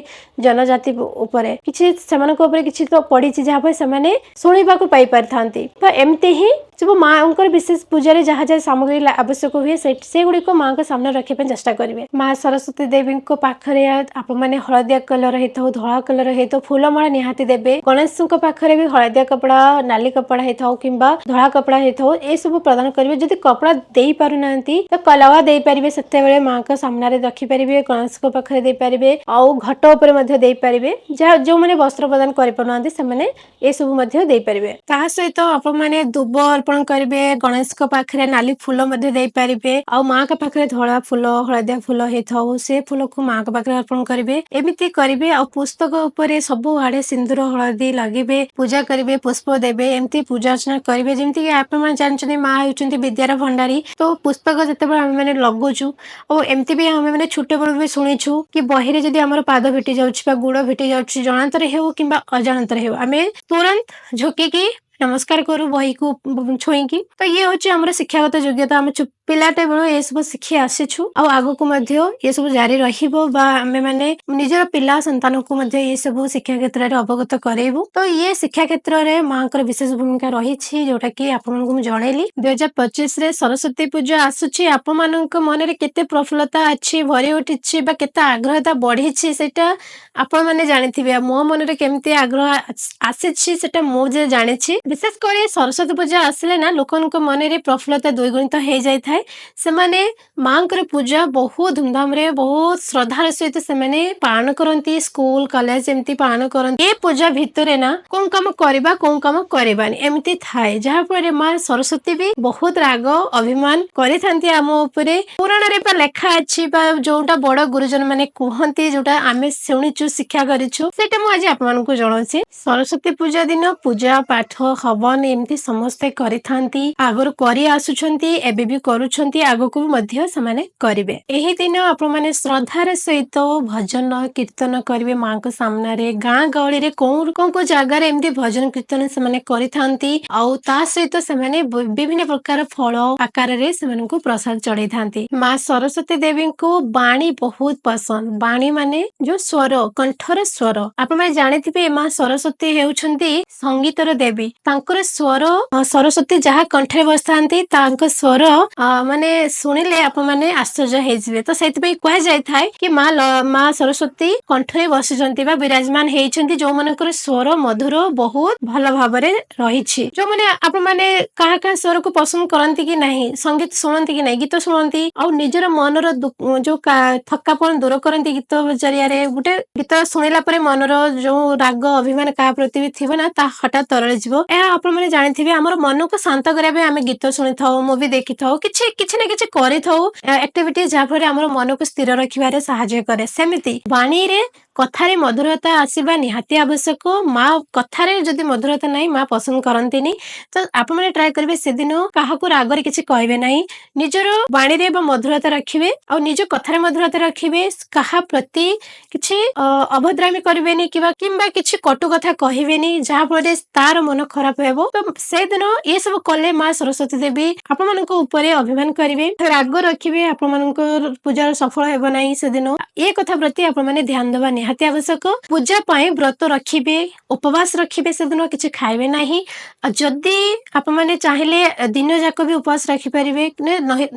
ଜନଜାତି ଉପରେ, କିଛି ସେମାନଙ୍କ ଉପରେ କିଛି ତ ପଡିଛି, ଯାହାଫଳରେ ସେମାନେ ଶୁଣିବାକୁ ପାଇପାରିଥାନ୍ତି। ଦେଇଥାନ୍ତି। ତ ଏମିତି ହିଁ ସବୁ ମାଙ୍କର ବିଶେଷ ପୂଜାରେ ଯାହା ଯାହା ସାମଗ୍ରୀ ଆବଶ୍ୟକ ହୁଏ, ସେଗୁଡ଼ିକ ମାଙ୍କ ସାମ୍ନାରେ ରଖିବା ପାଇଁ ଚେଷ୍ଟା କରିବେ। ମା ସରସ୍ୱତୀ ଦେବୀଙ୍କ ପାଖରେ ଆପଣମାନେ ହଳଦିଆ କଲର ହେଇଥାଉ, ଧଳା କଲର ହେଇଥାଉ, ଫୁଲମାଳ ନିହାତି ଦେବେ। ଗଣେଶଙ୍କ ପାଖରେ ବି ହଳଦିଆ କପଡ଼ା, ନାଲି କପଡ଼ା ହେଇଥାଉ କିମ୍ବା ଧଳା କପଡ଼ା ହେଇଥାଉ, ଏସବୁ ପ୍ରଦାନ କରିବେ। ଯଦି କପଡ଼ା ଦେଇ ପାରୁନାହାନ୍ତି ତ କଲୱା ଦେଇପାରିବେ। ସେତେବେଳେ ମାଙ୍କ ସାମ୍ନାରେ ରଖିପାରିବେ, ଗଣେଶଙ୍କ ପାଖରେ ଦେଇପାରିବେ ଆଉ ଘଟ ଉପରେ ମଧ୍ୟ ଦେଇପାରିବେ। ଯାହା ଯୋଉମାନେ ବସ୍ତ୍ର ପ୍ରଦାନ କରିପାରୁନାହାନ୍ତି, ସେମାନେ ଏସବୁ ମଧ୍ୟ ଦେଇପାରିବେ। ତା ସହିତ ଆପଣମାନେ ଦୁବ ଅର୍ପଣ କରିବେ। ଗଣେଶଙ୍କ ପାଖରେ ନାଲି ଫୁଲ ମଧ୍ୟ ଦେଇପାରିବେ ଆଉ ମାଙ୍କ ପାଖରେ ଧଳା ଫୁଲ, ହଳଦିଆ ଫୁଲ ହେଇଥାଉ, ସେ ଫୁଲକୁ ମାଙ୍କ ପାଖରେ ଅର୍ପଣ କରିବେ। ଏମିତି କରିବେ ଆଉ ପୁସ୍ତକ ଉପରେ ସବୁ ଆଡେ ସିନ୍ଦୁର ହଳଦୀ ଲଗେଇବେ, ପୂଜା କରିବେ, ପୁଷ୍ପ ଦେବେ, ଏମିତି ପୂଜା ଅର୍ଚ୍ଚନା କରିବେ। ଯେମିତି କି ଆପଣମାନେ ଜାଣିଛନ୍ତି, ମା ହେଉଛନ୍ତି ବିଦ୍ୟାର ଭଣ୍ଡାରୀ। ତ ପୁସ୍ତକ ଯେତେବେଳେ ଆମେ ମାନେ ଲଗାଉଛୁ, ଆଉ ଏମିତି ବି ଆମେ ମାନେ ଛୋଟବେଳୁ ବି ଶୁଣିଛୁ କି ବହିରେ ଯଦି ଆମର ପାଦ ଭେଟି ଯାଉଛି ବା ଗୋଡ ଭେଟି ଯାଉଛି, ଜଣାନ୍ତରେ ହେଉ କିମ୍ବା ଅଜାଣତରେ ହେଉ, ଆମେ ତୁରନ୍ତ ଝୁକିକି ନମସ୍କାର କରୁ ବହିକୁ ଛୁଇଁକି। ତ ଇଏ ହଉଛି ଆମର ଶିକ୍ଷାଗତ ଯୋଗ୍ୟତା। ଆମେ ପିଲାଟେ ବେଳୁ ଏସବୁ ଶିଖି ଆସିଛୁ ଆଉ ଆଗକୁ ମଧ୍ୟ ଏସବୁ ଜାରି ରହିବ ବା ଆମେ ମାନେ ନିଜର ପିଲା ସନ୍ତାନକୁ ମଧ୍ୟ ଏସବୁ ଶିକ୍ଷା କ୍ଷେତ୍ରରେ ଅବଗତ କରେଇବୁ। ତ ଇଏ ଶିକ୍ଷା କ୍ଷେତ୍ରରେ ମାଙ୍କର ବିଶେଷ ଭୂମିକା ରହିଛି, ଯୋଉଟା କି ଆପଣଙ୍କୁ ମୁଁ ଜଣେଇଲି। 2025ରେ ସରସ୍ୱତୀ ପୂଜା ଆସୁଛି। ଆପଣମାନଙ୍କ ମନରେ କେତେ ପ୍ରଫୁଲ୍ଲତା ଅଛି, ଭରି ଉଠିଛି ବା କେତେ ଆଗ୍ରହତା ବଢିଛି, ସେଇଟା ଆପଣମାନେ ଜାଣିଥିବେ। ଆଉ ମୋ ମନରେ କେମିତି ଆଗ୍ରହ ଆସିଛି, ସେଟା ମୁଁ ଯେ ଜାଣିଛି। ବିଶେଷ କରି ସରସ୍ୱତୀ ପୂଜା ଆସିଲେ ନା ଲୋକଙ୍କ ମନରେ ପ୍ରଫୁଲ୍ଲତା ଦ୍ୱିଗୁଣିତ ହେଇଯାଇଥାଏ। ସେମାନେ ମାଙ୍କର ପୂଜା ବହୁତ ଧୁମଧାମରେ, ବହୁତ ଶ୍ରଦ୍ଧାର ସହିତ ସେମାନେ ପାଳନ କରନ୍ତି। ସ୍କୁଲ, କଲେଜ ଏମିତି ପାଳନ କରନ୍ତି। ଏ ପୂଜା ଭିତରେ ନା କୋଉ କାମ କରିବା, କୋଉ କାମ କରିବାନି, ଏମିତି ଥାଏ, ଯାହାଫଳରେ ମା ସରସ୍ୱତୀ ବି ବହୁତ ରାଗ ଅଭିମାନ କରିଥାନ୍ତି ଆମ ଉପରେ। ପୁରାଣରେ ବା ଲେଖା ଅଛି ବା ଯୋଉଟା ବଡ ଗୁରୁଜନ ମାନେ କୁହନ୍ତି, ଯୋଉଟା ଆମେ ଶୁଣିଛୁ, ଶିକ୍ଷା କରିଛୁ, ସେଇଟା ମୁଁ ଆଜି ଆପଣମାନଙ୍କୁ ଜଣାଉଛି। ସରସ୍ୱତୀ ପୂଜା ଦିନ ପୂଜା ପାଠ, ହବନ ଏମିତି ସମସ୍ତେ କରିଥାନ୍ତି। ଆଗରୁ କରି ଆସୁଛନ୍ତି, ଏବେ ବି କରୁଛନ୍ତି, ଆଗକୁ ବି ମଧ୍ୟ ସେମାନେ କରିବେ। ଏହି ଦିନ ଆପଣମାନେ ଶ୍ରଦ୍ଧାର ସହିତ ଭଜନ କୀର୍ତ୍ତନ କରିବେ ମାଙ୍କ ସାମ୍ନାରେ। ଗାଁ ଗହଳିରେ କୋଉ କୋଉ କୋଉ ଜାଗାରେ ଏମିତି ଭଜନ କୀର୍ତ୍ତନ ସେମାନେ କରିଥାନ୍ତି ଆଉ ତା ସହିତ ସେମାନେ ବିଭିନ୍ନ ପ୍ରକାର ଫଳ ଆକାରରେ ସେମାନଙ୍କୁ ପ୍ରସାଦ ଚଢେଇଥାନ୍ତି। ମା ସରସ୍ୱତୀ ଦେବୀଙ୍କୁ ବାଣୀ ବହୁତ ପସନ୍ଦ। ବାଣୀ ମାନେ ଯୋଉ ସ୍ୱର, କଣ୍ଠର ସ୍ୱର। ଆପଣମାନେ ଜାଣିଥିବେ, ମା ସରସ୍ୱତୀ ହେଉଛନ୍ତି ସଙ୍ଗୀତର ଦେବୀ। ତାଙ୍କର ସ୍ୱର, ସରସ୍ୱତୀ ଯାହା କଣ୍ଠରେ ବସିଥାନ୍ତି, ତାଙ୍କ ସ୍ୱର ମାନେ ଶୁଣିଲେ ଆପଣମାନେ ଆଶ୍ଚର୍ଯ୍ୟ ହେଇଯିବେ। ତ ସେଇଥିପାଇଁ କୁହାଯାଇଥାଏ କି ମା ସରସ୍ୱତୀ କଣ୍ଠରେ ବସିଛନ୍ତି ବା ବିରାଜମାନ ହେଇଛନ୍ତି, ଯୋଉମାନଙ୍କର ସ୍ୱର ମଧୁର ବହୁତ ଭଲ ଭାବରେ ରହିଛି। ଯୋଉମାନେ ଆପଣମାନେ କାହା କାହା ସ୍ୱରକୁ ପସନ୍ଦ କରନ୍ତି କି ନାହିଁ? ସଙ୍ଗୀତ ଶୁଣନ୍ତି କି ନାହିଁ? ଗୀତ ଶୁଣନ୍ତି ଆଉ ନିଜର ମନର ଯୋଉ ଥକାପଣ ଦୂର କରନ୍ତି ଗୀତ ଜରିଆରେ। ଗୋଟେ ଗୀତ ଶୁଣିଲା ପରେ ମନର ଯୋଉ ରାଗ ଅଭିମାନ କାହା ପ୍ରତି ବି ଥିବ ନା, ତାହା ହଠାତ୍ ତରଳି ଯିବ। ଏହା ଆପଣମାନେ ଜାଣିଥିବେ। ଆମର ମନକୁ ଶାନ୍ତ କରିବା ପାଇଁ ଆମେ ଗୀତ ଶୁଣିଥାଉ, ମୁଭି ଦେଖିଥାଉ, କିଛି କିଛି ନା କିଛି କରିଥାଉ ଆକ୍ଟିଭିଟି, ଯାହାଫଳରେ ଆମର ମନକୁ ସ୍ଥିର ରଖିବାରେ ସାହାଯ୍ୟ କରେ। ସେମିତି ବାଣୀରେ, କଥାରେ ମଧୁରତା ଆସିବା ନିହାତି ଆବଶ୍ୟକ। ମା କଥାରେ ଯଦି ମଧୁରତା ନାହିଁ, ମା ପସନ୍ଦ କରନ୍ତିନି। ତ ଆପଣମାନେ ଟ୍ରାଏ କରିବେ, ସେଦିନ କାହାକୁ ରାଗରେ କିଛି କହିବେ ନାହିଁ। ନିଜର ବାଣୀରେ ବା ମଧୁରତା ରଖିବେ ଆଉ ନିଜ କଥାରେ ମଧୁରତା ରଖିବେ। କାହା ପ୍ରତି କିଛି ଅଭଦ୍ରାମି କରିବେନି କିମ୍ବା କିମ୍ବା କିଛି କଟୁ କଥା କହିବେନି, ଯାହାଫଳରେ ତାର ମନ ଖରାପ ହେବ। ତ ସେଦିନ ଏସବୁ କଲେ ମା ସରସ୍ୱତୀ ଦେବୀ ଆପଣମାନଙ୍କ ଉପରେ ଅଭିମାନ କରିବେ, ରାଗ ରଖିବେ, ଆପଣମାନଙ୍କ ପୂଜାର ସଫଳ ହେବ ନାହିଁ ସେଦିନ। ଏ କଥା ପ୍ରତି ଆପଣମାନେ ଧ୍ୟାନ ଦେବା ନିହାତି ଆବଶ୍ୟକ। ପୂଜା ପାଇଁ ବ୍ରତ ରଖିବେ, ଉପବାସ ରଖିବେ, ସେଦିନ କିଛି ଖାଇବେ ନାହିଁ। ଆଉ ଯଦି ଆପଣମାନେ ଚାହିଁଲେ ଦିନ ଯାକ ବି ଉପବାସ ରଖିପାରିବେ,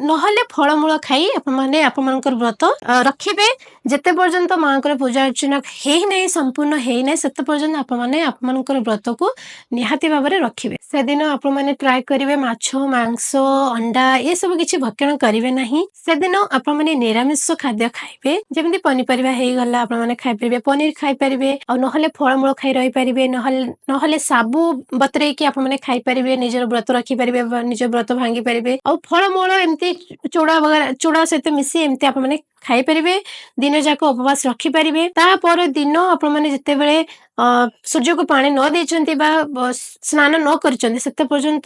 ନହେଲେ ଫଳମୂଳ ଖାଇ ଆପଣମାନେ ଆପଣମାନଙ୍କର ବ୍ରତ ରଖିବେ। ଯେତେ ପର୍ଯ୍ୟନ୍ତ ମାଙ୍କର ପୂଜା ଅର୍ଚ୍ଚନା ହେଇନାହିଁ, ସମ୍ପୂର୍ଣ୍ଣ ହେଇନାହିଁ, ସେତେ ପର୍ଯ୍ୟନ୍ତ ଆପଣମାନେ ଆପଣମାନଙ୍କର ବ୍ରତକୁ ନିହାତି ଭାବରେ ରଖିବେ। ସେଦିନ ଆପଣମାନେ ଟ୍ରାଏ କରିବେ, ମାଛ, ମାଂସ, ଅଣ୍ଡା ଏସବୁ କିଛି ଭକ୍ଷଣ କରିବେ ନାହିଁ। ସେଦିନ ଆପଣମାନେ ନିରାମିଷ ଖାଦ୍ୟ ଖାଇବେ। ଯେମିତି ପନିପରିବା ହେଇଗଲା, ଆପଣମାନେ ଖାଇପାରିବେ, ପନିର ଖାଇପାରିବେ ଆଉ ନହେଲେ ଫଳମୂଳ ଖାଇ ରହିପାରିବେ। ନହେଲେ ନହେଲେ ସାବୁ ବତରେଇକି ଆପଣମାନେ ଖାଇପାରିବେ, ନିଜର ବ୍ରତ ରଖିପାରିବେ ବା ନିଜ ବ୍ରତ ଭାଙ୍ଗି ପାରିବେ। ଆଉ ଫଳମୂଳ ଏମିତି ଚୁଡା ବଗେରା, ଚୁଡା ସହିତ ମିଶି ଏମିତି ଆପଣମାନେ ଖାଇପାରିବେ। ଦିନ ଯାକ ଉପବାସ ରଖିପାରିବେ। ତାପର ଦିନ ଆପଣମାନେ ଯେତେବେଳେ ସୂର୍ଯ୍ୟକୁ ପାଣି ନ ଦେଇଛନ୍ତି ବା ସ୍ନାନ ନ କରିଛନ୍ତି, ସେତେ ପର୍ଯ୍ୟନ୍ତ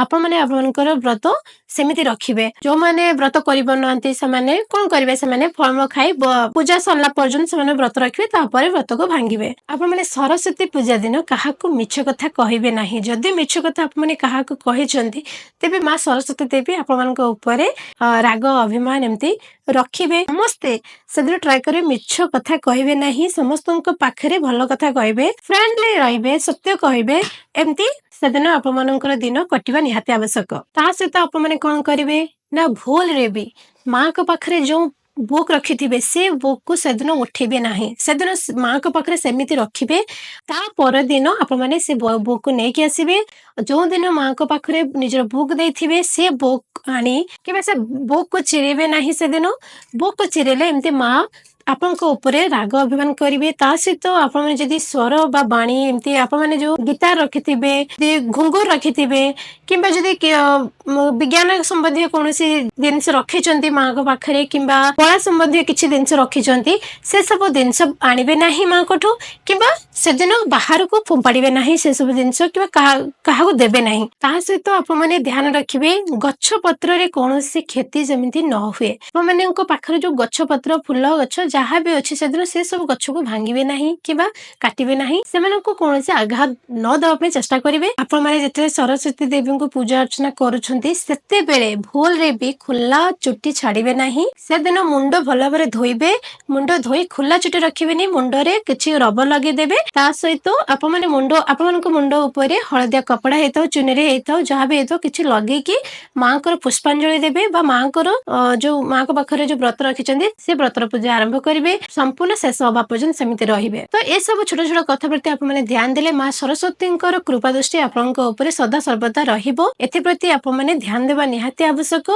ଆପଣମାନେ ଆପଣଙ୍କର ବ୍ରତ ସେମିତି ରଖିବେ। ଯୋଉମାନେ ବ୍ରତ କରିପାରୁନାହାନ୍ତି, ସେମାନେ କଣ କରିବେ? ସେମାନେ ଫଳମୂଳ ଖାଇ ପୂଜା ସରିଲା ପର୍ଯ୍ୟନ୍ତ ସେମାନେ ବ୍ରତ ରଖିବେ, ତାପରେ ବ୍ରତକୁ ଭାଙ୍ଗିବେ। ଆପଣମାନେ ସରସ୍ୱତୀ ପୂଜା ଦିନ କାହାକୁ ମିଛ କଥା କହିବେ ନାହିଁ। ଯଦି ମିଛ କଥା ଆପଣମାନେ କାହାକୁ କହିଛନ୍ତି, ତେବେ ମା ସରସ୍ୱତୀ ଦେବୀ ଆପଣମାନଙ୍କ ଉପରେ ରାଗ ଅଭିମାନ ଏମିତି ରଖିବେ। ସମସ୍ତେ ସେଦିନ ଟ୍ରାଏ କରିବେ, ମିଛ କଥା କହିବେ ନାହିଁ। ସମସ୍ତଙ୍କ ପାଖରେ ଭଲ କଥା କହିବେ। ରହିବେ, ଫ୍ରେଣ୍ଡଲି ରହିବେ, ସତ୍ୟ କହିବେ। ଏମିତି ସେଦିନ ଆପଣମାନଙ୍କର ଦିନ କଟିବା ନିହାତି ଆବଶ୍ୟକ। ତା ସହିତ ଆପଣମାନେ କଣ କରିବେ ନା, ଭୁଲରେ ବି ମାଙ୍କ ପାଖରେ ଯୋଉ ବୁକ୍ ରଖିଥିବେ, ସେ ବୁକ୍ କୁ ସେଦିନ ଉଠେଇବେ ନାହିଁ। ସେଦିନ ମାଙ୍କ ପାଖରେ ସେମିତି ରଖିବେ। ତା ପରଦିନ ଆପଣମାନେ ସେ ବୁକ୍ କୁ ନେଇକି ଆସିବେ। ଯୋଉ ଦିନ ମାଙ୍କ ପାଖରେ ନିଜର ବୁକ୍ ଦେଇଥିବେ, ସେ ବୁକ୍ ଆଣି କିମ୍ବା ସେ ବୁକ୍ କୁ ଚିରିବେ ନାହିଁ। ସେଦିନ ବୁକ୍ କୁ ଚିରିଲେ ଏମିତି ମା ଆପଣଙ୍କ ଉପରେ ରାଗ ଅଭିମାନ କରିବେ। ତା ସହିତ ଆପଣମାନେ ଯଦି ସ୍ୱର ବା ବାଣୀ, ଏମିତି ଆପଣମାନେ ଯୋଉ ଗିତାର ରଖିଥିବେ, ଯଦି ଘୁଙ୍ଗୁର ରଖିଥିବେ କିମ୍ବା ଯଦି ବିଜ୍ଞାନ ସମ୍ବନ୍ଧୀୟ କୌଣସି ଜିନିଷ ରଖିଛନ୍ତି ମାଙ୍କ ପାଖରେ କିମ୍ବା କଳା ସମ୍ବନ୍ଧୀୟ କିଛି ଜିନିଷ ରଖିଛନ୍ତି, ସେ ସବୁ ଜିନିଷ ଆଣିବେ ନାହିଁ ମାଙ୍କଠୁ କିମ୍ବା ସେଦିନ ବାହାରକୁ ଫୋପାଡ଼ିବେ ନାହିଁ ସେ ସବୁ ଜିନିଷ କିମ୍ବା କାହାକୁ ଦେବେ ନାହିଁ। ତା ସହିତ ଆପଣମାନେ ଧ୍ୟାନ ରଖିବେ, ଗଛ ପତ୍ରରେ କୌଣସି କ୍ଷତି ଯେମିତି ନ ହୁଏ। ଆପଣମାନଙ୍କ ପାଖରେ ଯୋଉ ଗଛ ପତ୍ର, ଫୁଲ ଗଛ ଯାହା ବି ଅଛି, ସେଦିନ ସେ ସବୁ ଗଛକୁ ଭାଙ୍ଗିବେ ନାହିଁ କିମ୍ବା କାଟିବେ ନାହିଁ। ସେମାନଙ୍କୁ କୌଣସି ଆଘାତ ନ ଦେବା ପାଇଁ ଚେଷ୍ଟା କରିବେ। ଆପଣମାନେ ଯେତେବେଳେ ସରସ୍ୱତୀ ଦେବୀଙ୍କୁ ପୂଜା ଅର୍ଚ୍ଚନା କରୁଛନ୍ତି, ସେତେବେଳେ ଭୁଲରେ ବି ଖୋଲା ଚୁଟି ଛାଡ଼ିବେ ନାହିଁ। ସେଦିନ ମୁଣ୍ଡ ଭଲ ଭାବରେ ଧୋଇବେ। ମୁଣ୍ଡ ଧୋଇ ଖୋଲା ଚୁଟି ରଖିବେନି, ମୁଣ୍ଡରେ କିଛି ରବର ଲଗେଇଦେବେ। ତା ସହିତ ଆପଣମାନେ ଆପଣମାନଙ୍କ ମୁଣ୍ଡ ଉପରେ ହଳଦିଆ କପଡା ହେଇଥାଉ, ଚୁନରି ହେଇଥାଉ, ଯାହା ବି ହେଇଥାଉ, କିଛି ଲଗେଇକି ମାଙ୍କର ପୁଷ୍ପାଞ୍ଜଳି ଦେବେ ବା ମାଙ୍କର ଯୋଉ ମାଙ୍କ ପାଖରେ ଯୋଉ ବ୍ରତ ରଖିଛନ୍ତି, ସେ ବ୍ରତର ପୂଜା ଆରମ୍ଭ କରିବେ। ସମ୍ପୂର୍ଣ୍ଣ ଶେଷ ହବା ପର୍ଯ୍ୟନ୍ତ ସେମିତି ରହିବେ। ତ ଏସବୁ ଛୋଟ ଛୋଟ କଥା ପ୍ରତି ଆପଣମାନେ ଧ୍ୟାନ ଦେଲେ ମା ସରସ୍ୱତୀଙ୍କର କୃପା ଦୃଷ୍ଟି ଆପଣଙ୍କ ଉପରେ ସଦା ସର୍ବଦା ରହିବ। ଏଥିପ୍ରତି ଆପଣମାନେ ଧ୍ୟାନ ଦେବା ନିହାତି ଆବଶ୍ୟକ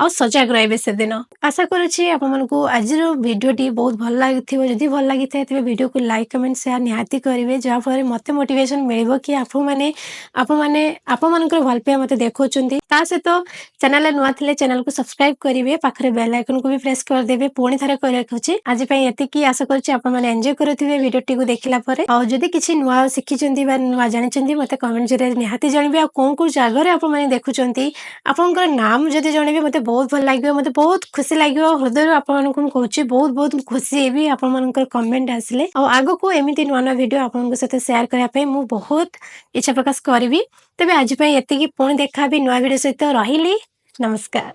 ଆଉ ସଜାଗ ରହିବେ ସେଦିନ। ଆଶା କରୁଛି ଆପଣମାନଙ୍କୁ ଆଜିର ଭିଡିଓଟି ବହୁତ ଭଲ ଲାଗିଥିବ। ଯଦି ଭଲ ଲାଗିଥାଏ, ତେବେ ଭିଡିଓକୁ ଲାଇକ୍, କମେଣ୍ଟ, ସେୟାର ନିହାତି କରିବେ, ଯାହାଫଳରେ ମତେ ମୋଟିଭେସନ ମିଳିବ କି ଆପଣମାନେ ଆପଣମାନଙ୍କର ଭଲ ପାଇବା ମତେ ଦେଖାଉଛନ୍ତି। ତା ସହିତ ଚ୍ୟାନେଲରେ ନୂଆ ଥିଲେ ଚ୍ୟାନେଲକୁ ସବସ୍କ୍ରାଇବ କରିବେ, ପାଖରେ ବେଲ୍ ଆଇକନକୁ ବି ପ୍ରେସ୍ କରିଦେବେ। ପୁଣି ଥରେ କହି ରଖୁଛି, ଆଜି ପାଇଁ ଏତିକି। ଆଶା କରୁଛି ଆପଣମାନେ ଏନ୍ଜୟ କରୁଥିବେ ଭିଡିଓଟିକୁ ଦେଖିଲା ପରେ। ଆଉ ଯଦି କିଛି ନୂଆ ଶିଖିଛନ୍ତି ବା ନୂଆ ଜାଣିଛନ୍ତି, ମତେ କମେଣ୍ଟ ଜରିଆରେ ନିହାତି ଜଣାଇବେ। ଆଉ କୋଉ କୋଉ ଜାଗାରେ ଆପଣମାନେ ଦେଖୁଛନ୍ତି, ଆପଣଙ୍କର ନାମ ଯଦି ଜଣେଇବେ, ମତେ ବହୁତ ଭଲ ଲାଗିବ, ମତେ ବହୁତ ଖୁସି ଲାଗିବ। ହୃଦୟରୁ ଆପଣମାନଙ୍କୁ ମୁଁ କହୁଛି, ବହୁତ ବହୁତ ଖୁସି ହେବି ଆପଣମାନଙ୍କର କମେଣ୍ଟ ଆସିଲେ। ଆଉ ଆଗକୁ ଏମିତି ନୂଆ ନୂଆ ଭିଡିଓ ଆପଣଙ୍କ ସହିତ ସେୟାର କରିବା ପାଇଁ ମୁଁ ବହୁତ ଇଚ୍ଛା ପ୍ରକାଶ କରିବି। ତେବେ ଆଜି ପାଇଁ ଏତିକି। ପୁଣି ଦେଖା ହେବି ନୂଆ ଭିଡିଓ ସହିତ। ରହିଲି, ନମସ୍କାର।